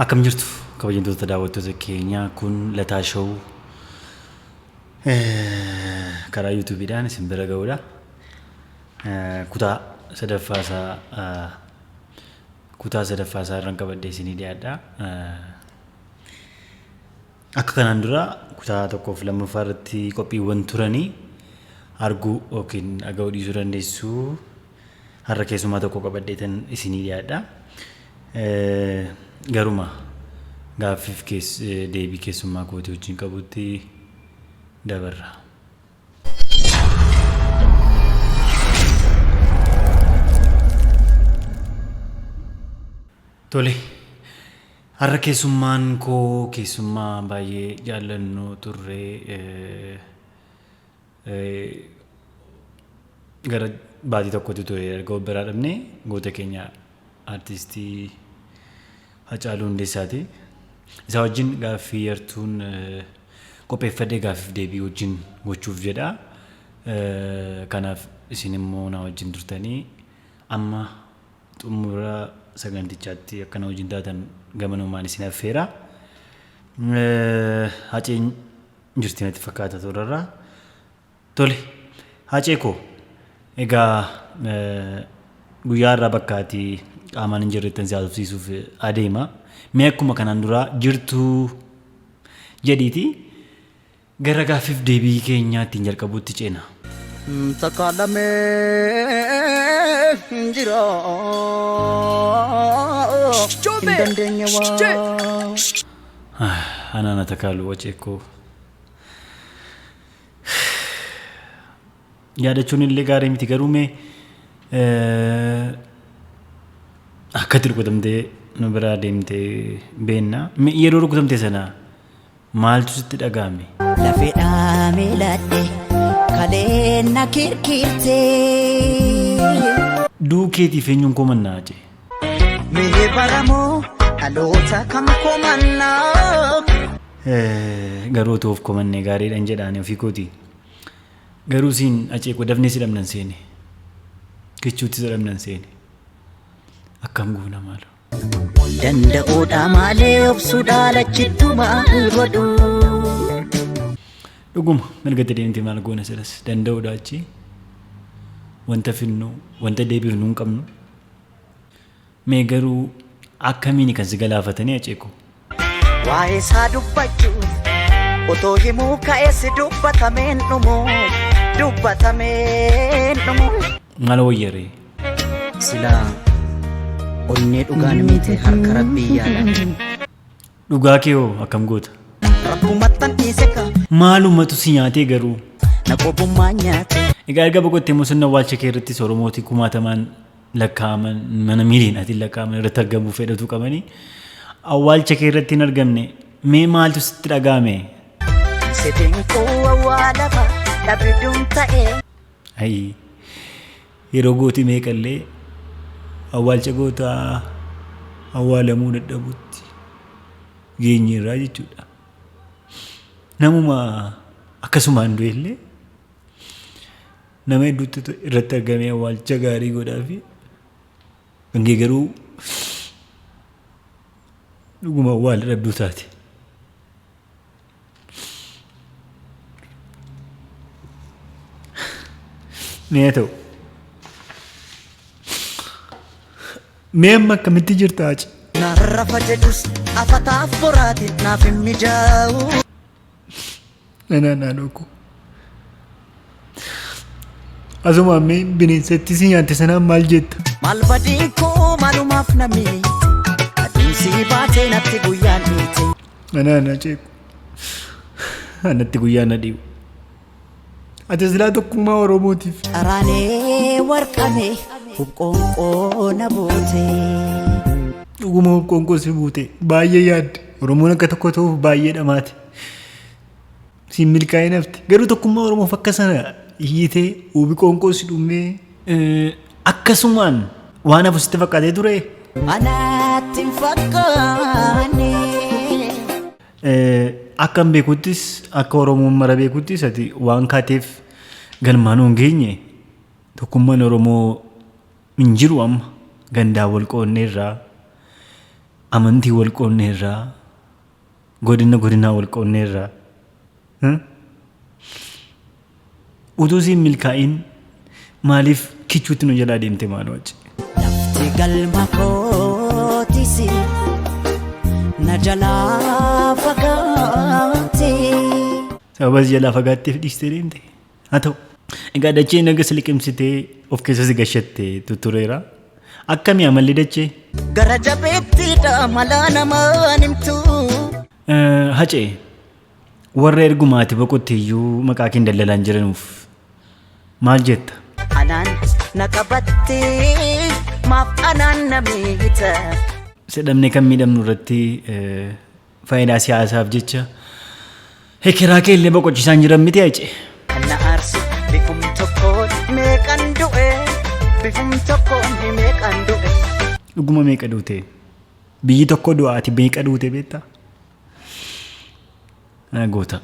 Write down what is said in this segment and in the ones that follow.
Akkam jirtu kabajamtoota daawwattoota keenyaa, kun Lataa Show karaa yuutuubiidhaan isin bira ga'uudha. Kutaa sadaffaa isaa kutaa sadaffaa isaa irraan qabadhee isinii dhiyaadha. Akka kanaan dura kutaa tokkoof lammaffaa irratti qophiiwwan turanii arguu yookiin dhaga'uu dhiisuu dandeessu. Har'a keessumaa tokko qabadheetan isinii dhiyaadha. Garuma gaaffiif deebii keessummaa kootii wajjin qabutti dabarra. Tole, har'a keessummaan koo keessummaa baay'ee jaallannu turre, gara baatii tokkotti ture erga of biraa dhabne, goota keenya artistii Hacaaluu Hundeessaati. Isaa wajjin gaaffii yartuun qopheeffadhee gaaffiif deebii wajjin gochuuf jedha. Kanaaf isin immoo na wajjin turtanii amma xumura sagantichaatti akka na wajjin taatan gamanumaan isin affeera. Haceen jirti natti fakkaata toorarraa. Tole, Hacee koo, egaa guyyaa har'aa bakka ati qaamaan hin jirrettan si haasofsiisuuf adeema. Mee akkuma kanaan duraa jirtuu jedhiiti gara gaaffiif deebii keenyaa ittiin jalqabuutti ceena. Takaalamee hin jira hin dandeenye waa. Anaan atakaalu Hacee koo. Yaadachuun illee gaarii miti, garuu mee akkatti rukutamtee nu biraa deemtee beenna. Mee yeroo rukutamte sana maaltu sitti dhaga'ame? Lafee dhaamee ladhe kaleen na kirkirte. Du'uu keetiif eenyuun komannaa, Hacee? Mee baramoo dhaloota kam komannaa? Garuu otoo of komannee gaariidhan jedha ani ofii kooti. Garuu siin Hacee koo dafnee si dhabnan seene. Kichuutti si dhabnan seene. Akkam goona maaloo? Danda'uudha malee obsuudha lachittu maal godhu? Dhuguma mirgatti deemtee maal goona silas danda'uudha achi wanta finnu wanta deebifnu hin qabnu. Mee garuu akkamiini kan si galaafatanii, Hacee koo? Waa'ee isaa dubbachuuf otoo himuu ka'es dubbatameen dhumu, dubbatameen dhumu. Maal wayyaree? Silaa onnee dhugaan miti harka rabbii yaala. Dhugaa kee hoo akkam goota? Rabbumattan dhiise ka Maalumatu si nyaatee garuu? na qobummaa nyaate. Egaa erga boqottee immoo sirna awwaalcha kee irrattis Oromootii kumaatamaan lakkaa'aman, mana miiliyoonaatiin lakkaa'aman irratti argamuu fedhatu qabanii awwaalcha kee irratti hin argamne, mee maaltu sitti dhaga'ame? Sitiin awwaalama dhabiduun ta'e. Ayii, yeroo gooti meeqallee awwaalcha gootaa awwaalamuu dadhabutti geenyeerraa jechuudha. Namuma akkasumaan du'ellee nama hedduutti irratti argamee awwaalcha gaarii godhaa fi kan kee garuu dhuguma awwaala dhabduu taate. Mee haa ta'u. Mee amma akkamitti jirta, Hace? Narrafa jedhus afataaf boraatiin naaf hin mijaa'u. Anaa naannoo koo. Asumaan mee bineensatti si nyaatte sanaan maal jetta? Maal badiin koo, maalumaaf namni aduun si baatee natti guyyaan dhiite. Anaa na ceeku. Anatti guyyaa na dhiibu. Ati silaa tokkummaa Oromootiif. Qaraanee warqame hubqoonqoo na buute. Dhuguma hubqoonqoo si buute, baay'ee yaadde. Oromoon akka tokko ta'uuf baay'ee dhamaate. Siin milkaa'ee nafti. Garuu tokkummaa Oromoof akka sana iyyitee hubi qoonqoo si dhumee akkasumaan waan hafu sitti fakkaatee ture. Anaatti hin fakkaanne. Akka hin beekuttis, akka Oromoon mara beekuttis, ati waan kaateef galmaan hin geenye. Tokkummaan Oromoo hin jiru, amma gandaan wal qoonneerraa. Amantii wal qoonneerraa, godina godinaa wal qoonneerraa. Utuu siin milkaa'in maaliif kichuutti nu jalaa deemte maaloo achi? Lafti galma kootis na jalaa fagaate. Sababa si jalaa fagaatteef dhiistee deemte. Haa ta'u. Egaa dacheen erga si liqimsitee of keessa si gashatte tuttureera. Akkami amalli dachee? Gara jabeettiidha malaa namaan himtu. Hacee warra erguma ati boqotte iyyuu maqaa keen daldalaan jiranuuf maal jetta? Anaan na qabattee maaf anaan na miita. Sedhamnee kan miidhamnu irratti faayidaa siyaasaaf jecha hekeraa kee illee boqochiisaan jiran miti Hacee. Kan na aarsu bifum tokkoon meeqan du'e bifum tokkoon meeqan du'e. Dhuguma meeqa duute? Biyyi tokko du'a ati meeqa duute beektaa? Goota.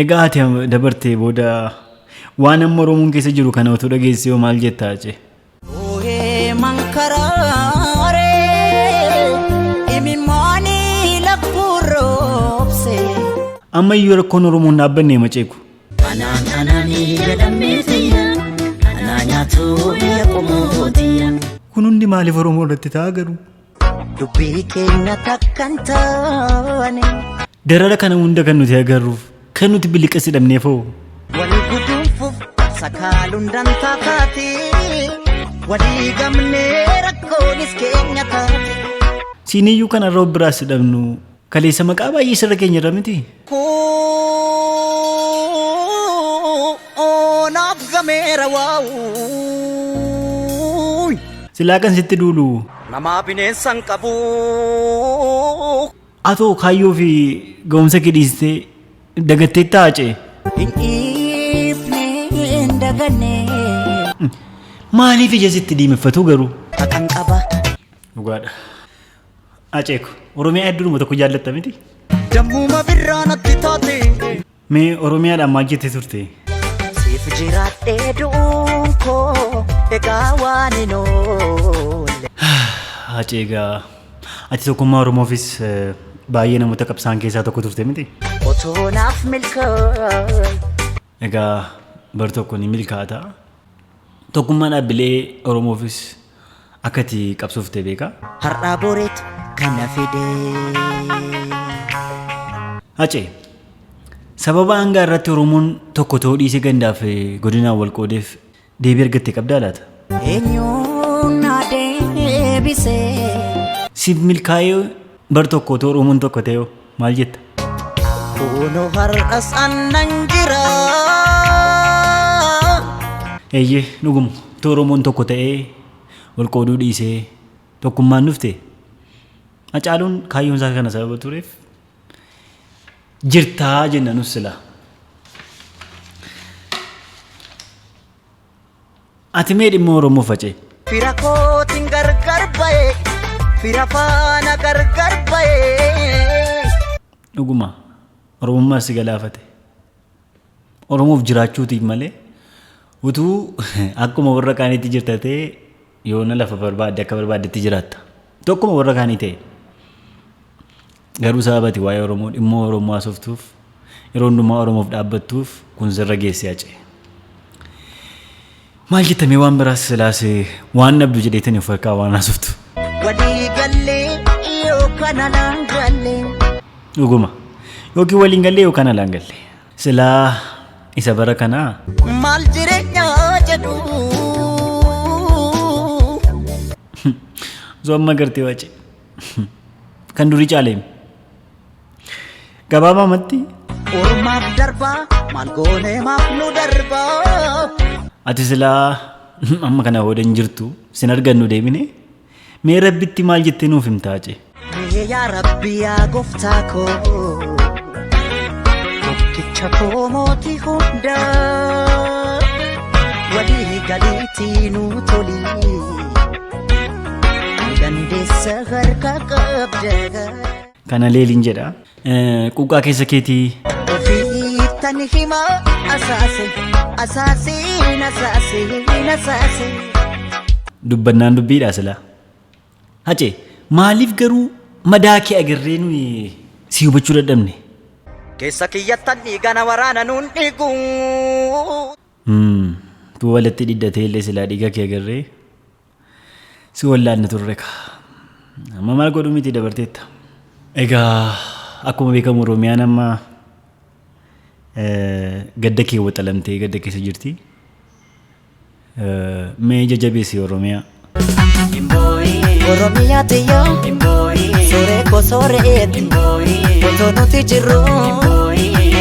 Egaa ati dabartee booda waan amma Oromoon keessa jiru kana otoo dhageessee hoo maal jetta Hacee? Oohee mankaraaree imimmaanii lakkuu roobse. Amma iyyuu rakkoon Oromoon dhaabbanne maceeku. Anaan anaanii jedhamee tiyya anaa nyaatu biyya qomootiyya. Kun hundi maaliif Oromoo irratti ta'a garuu? Dubbii keenya takka hin taane. Darara kana hunda kan nuti agarruuf kan nuti biliqas hidhamneef hoo? Wal guduunfuuf sakaaluun dantaa taate. Walii gamnee rakkoonis keenya taate. Siiniyyuu kan har'a of biraas hidhamnu kaleessa maqaa baay'ee sirra keenya irra miti. Koo naaf gameera waa'uun. Silaa kan sitti duulu. Namaa bineensa hin qabu. Atoo kaayyoo fi ga'umsa kee dhiistee dagatteettaa Hacee? Hin dhiifne hin daganne. Maaliif ija sitti diimeffatuu garuu? Haqan qaba. Dhugaadha. Haceeko Oromiyaa hedduudhuma tokko jaallatta miti? Dammuma birraa natti taate. Mee Oromiyaadhaan maal jettee turte? Siif jiraadhee du'uun koo egaa waan hin oolle. Hacee egaa ati tokkummaa Oromoofis baay'ee namoota qabsaan keessaa tokko turte miti? Otoo naaf milkaa'e. Egaa bar tokko ni milkaa'ata. Tokkummaa dhaabbilee Oromoofis akka ati qabsoofte beeka. Har'aa boreetu kana fide. Hacee sababa hangaa irratti Oromoon tokko ta'uu dhiisee gandaaf godinaan wal qoodeef deebii argatte qabdaa laata? Eenyuun na deebise? Siif milkaa'ee bar tokko otoo Oromoon tokko ta'e maal jetta? Kunoo har'as annan jira. Eeyyee dhuguma otoo Oromoon tokko ta'ee wal qooduu dhiisee tokkummaan dhufte Hacaaluun kaayyoon isaa kana sababa tureef jirtaa jenna nus silaa. Ati mee dhimma Oromoo facee? Fira kootiin gargar ba'e, fira faana gargar ba'e. Dhuguma Oromummaa si galaafate. Oromoof jiraachuutiif malee utuu akkuma warra kaaniitti jirta ta'e yoona lafa barbaadde akka barbaaddetti jiraatta. Tokkuma warra kaanii ta'e. Garuu sababa ati waa'ee Oromoo dhimma Oromoo haasoftuuf yeroo hundumaa Oromoof dhaabbattuuf kun sirra geesse Hacee. Maal jettamee waan biraas silaas waan dhabdu jedheetani of harkaa waan haasoftu. Walii gallee yookaan alaan gallee. Dhuguma. Yookiin waliin gallee yookaan alaan gallee. Silaa isa bara kanaa. Maal jireenya jedhu. Osoo amma gartee wace. Kan durii caaleem. Gabaabamatti. Ormaaf darbaa maal goonee maaf nu darbaa. Ati silaa amma kana booda hin jirtu sin argannu deebine mee rabbitti maal jettee nuuf himtaa Hacee? Mee yaa rabbi yaa gooftaa koo tokkicha koo mootii hundaa walii galiitii nuu tolii ni dandeessa harka qabda. Kana leeliin jedha. Quuqqaa keessa keetii. Ofiittan hima asaase asaaseen asaaseen asaase. Dubbannaan dubbiidha silaa. Hacee Maaliif garuu madaa kee agarree nuyi si hubachuu dadhabne? Keessa kiyyattan dhiigana waraana nuun dhiigu. Tu walitti dhidhatee illee silaa dhiiga kee agarree si wallaanna turre ka. Amma maal godhu miti dabarteetta. Egaa akkuma beekamu Oromiyaan amma gadda kee waxalamtee gadda keessa jirti. Mee jajjabeessi Oromiyaa. Oromiyaa tiyyoo sooree koo sooreeti otoo nuti jirru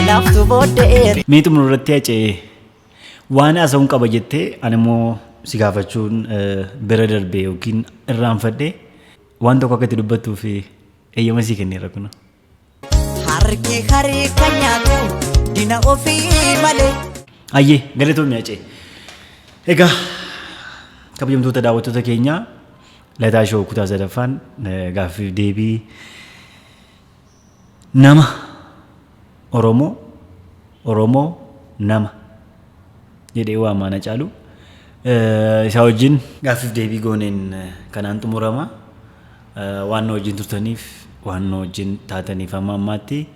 laaftu booddeeti. Mee xumura irratti Hacee waan haasa'uun qaba jettee ani immoo si gaafachuun bira darbee yookiin irraanfadhee waan tokko akka itti dubbattuuf eeyyama sii kenneera kuna. Harki harka nyaatu dina ofii malee. Ayyee galatoomi Hacee. Egaa kabajamtoota daawwattoota keenyaa Lataa Show kutaa sadaffaan gaaffiif deebii nama Oromoo Oromoo nama jedhee waamaa na caalu isaa wajjin gaaffiif deebii gooneen kanaan xumurama. Waan nu wajjin turtaniif waan nu wajjin taataniif hamma ammaatti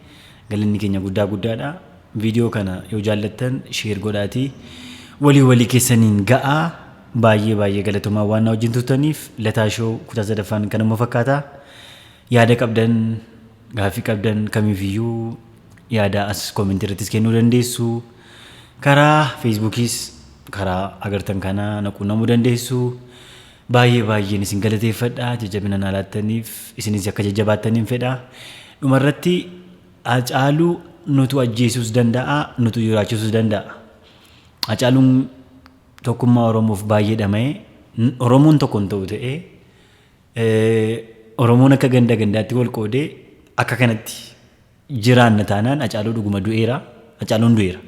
galanni keenya guddaa guddaadha. Viidiyoo kana yoo jaallattan share godhaatii walii walii keessaniin ga'aa. Baay'ee baay'ee galatoomaa waan na wajjin turtaniif. Lataa Show kutaa sadaffaan kanuma fakkaata. Yaada qabdan, gaaffii qabdan kamiifiyyuu yaada as koomentii irrattis kennuu dandeessu. Karaa Feesbuukiis karaa agartan kanaa na quunnamuu dandeessu. Baay'ee baay'een isin galateeffadha. Jajjabina naa laattaniif isinis akka jajjabaattaniin fedha. Dhumarratti Hacaaluu nutu ajjeesuus danda'a, nutu jiraachisuus danda'a. Hacaaluun tokkummaa Oromoof baay'ee dhama'e. Oromoon tokko hin ta'u ta'ee Oromoon akka ganda gandaatti wal qoodee akka kanatti jiraanna taanaan Hacaaluu dhuguma du'eera. Hacaaluun du'eera.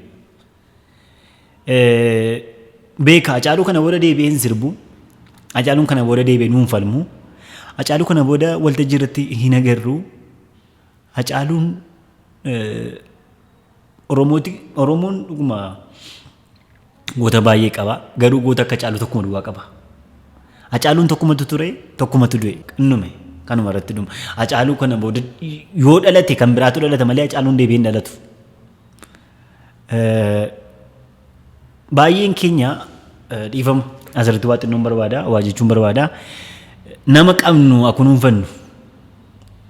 Beeka Hacaaluu kana booda deebi'ee hin sirbu. Hacaaluun kana booda deebi'ee nuun falmu. Hacaaluu kana booda waltajjii irratti hin agarru. Hacaaluun Oromooti Oromoon dhuguma goota baay'ee qaba. Garuu goota akka Hacaaluu tokkuma duwwaa qaba. Hacaaluun tokkumatu ture, tokkumatu du'e. Innume kanuma irratti dhuma. Hacaaluu kana booda yoo dhalate kan biraatu dhalata malee Hacaaluun deebi'ee hin dhalatu. Baay'een keenya dhiifama asirratti waa xinnoon barbaada, waa jechuun barbaada. Nama qabnu haa kunuunfannu.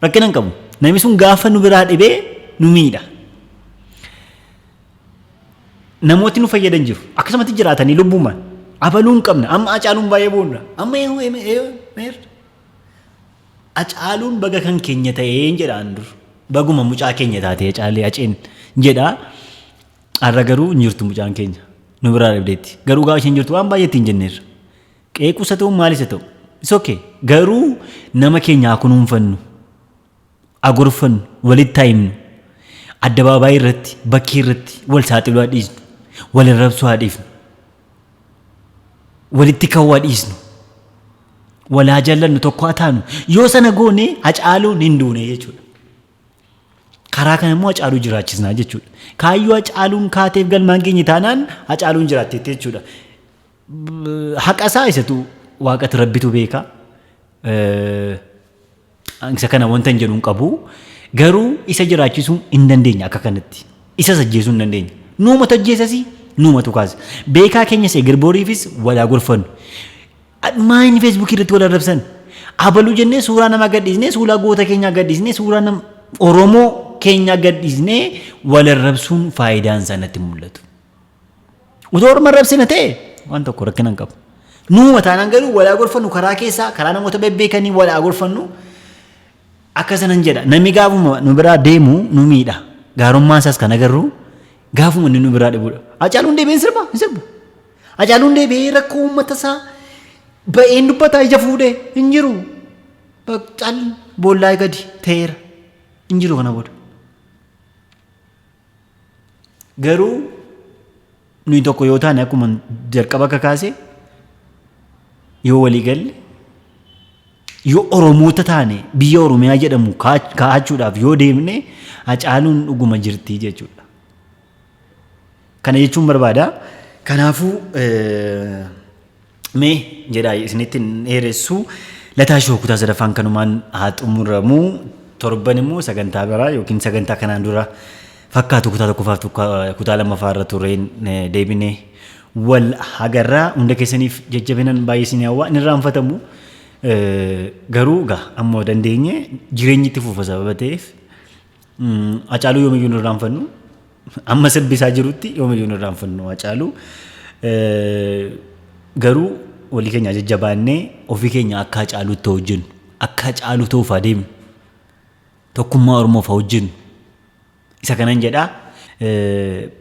Rakkina hin qabu. Namni sun gaafa nu biraa dhibee nu miidha. Namooti nu fayyadan jiru. Akkasumatti jiraatanii lubbumaan. Abaluu hin qabna. Amma Hacaaluun baay'ee boonna. Amma eeyyuu eeyyuu eeyyuu. Hacaaluun baga kan keenya ta'een jedha an dur. Baguma mucaa keenya taate Hacaalee Haceen jedha. Har'a garuu hin jirtu mucaan keenya. Nu biraa dhabdeetti. Garuu gaafa isheen jirtu waan baay'ee ittiin jenneerra. Qeequus haa ta'u maalis haa ta'u. It's okay. Garuu nama keenya haa kunuunfannu. Haa gorfannu. Walitti haa himnu. Addabaabaayii irratti, bakkee irratti wal saaxiluu haa dhiisnu. Wal arrabsuu haa dhiifnu. Walitti ka'uu haa dhiisnu. Wal haa jaallannu tokko haa taanu. Yoo sana goone Hacaaluun hin duune jechuudha. Karaa kana immoo Hacaaluu jiraachisnaa jechuudha. Kaayyoo Hacaaluun kaateef galmaan geenye taanaan Hacaaluun jiraatteetti jechuudha. Haqa isaa isatu waaqatu rabbitu beeka. Isa kana wanta hin jedhu hin qabu. Garuu isa jiraachisuu hin dandeenya akka kanatti. Isas ajjeesuu hin dandeenya. Nuumatu ajjeesasi, nuumatu kaasa. Beekaa keenyas eger boriifis wal haa gorfannu. Maa inni feesbuukii irratti wal arrabsan? Abaluu jennee suuraa namaa gadhiisnee, suuraa goota keenyaa gadhiisnee, suuraa nama Oromoo keenyaa gadhiisnee wal arrabsuun faayidaan isaa natti mul'atu. Utoo orma arrabsina ta'e waan tokko rakkina hin qabu. Nuuma taanaan garuu wal haa gorfannu karaa keessaa karaa namoota bebbeekanii wal haa gorfannu akka sanan jedha. Namni gaafuma nu biraa deemu nu miidha. Gaarummaan isaas kan agarru gaafuma inni nu biraa dhibudha. Hacaaluun deebi'ee hin sirba hin sirbu. Hacaaluun deebi'ee rakkoo uummata isaa ba'een dubbataa ija fuudhee hin jiru. Cal boollaa gadi ta'eera hin jiru kana booda. Garuu nuyi tokko yoo taane akkuma jalqaba akka kaase yoo walii galle yoo Oromoota taane biyya Oromiyaa jedhamu kaa'achuudhaaf yoo deemne Hacaaluun dhuguma jirti jechuudha. Kana jechuun barbaada. Kanaafuu mee jedhaa isinitti hin dheeressu. Lataa Show kutaa sadaffaan kanumaan haa xumuramu. Torban immoo sagantaa biraa yookiin sagantaa kanaan dura fakkaatu kutaa tokkoffaaf kutaa lammaffaa irra tureen deebinee wal agarraa. Hunda keessaniif jajjabinan baay'ee isin hawwa. Inni irraanfatamu garuu gaa ammoo dandeenye jireenyi itti fufa sababa ta'eef Hacaaluu yoomiyyuu hin irraanfannu. Amma sirbisaa jirutti yoomiyyuu hin irraanfannu Hacaaluu. Garuu walii keenya jajjabaannee ofii keenya akka Hacaaluutti hojjennu. Akka Hacaaluu ta'uuf adeemnu. Tokkummaa Oromoof haa hojjennu. Isa kanan jedhaa.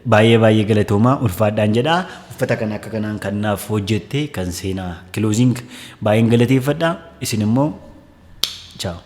Baay'ee baay'ee galatoomaa, ulfaadhaan jedhaa. Uffata kana akka kanaan kan naaf hojjette kan seenaa clothing baay'een galateeffadha. Isin immoo ciao.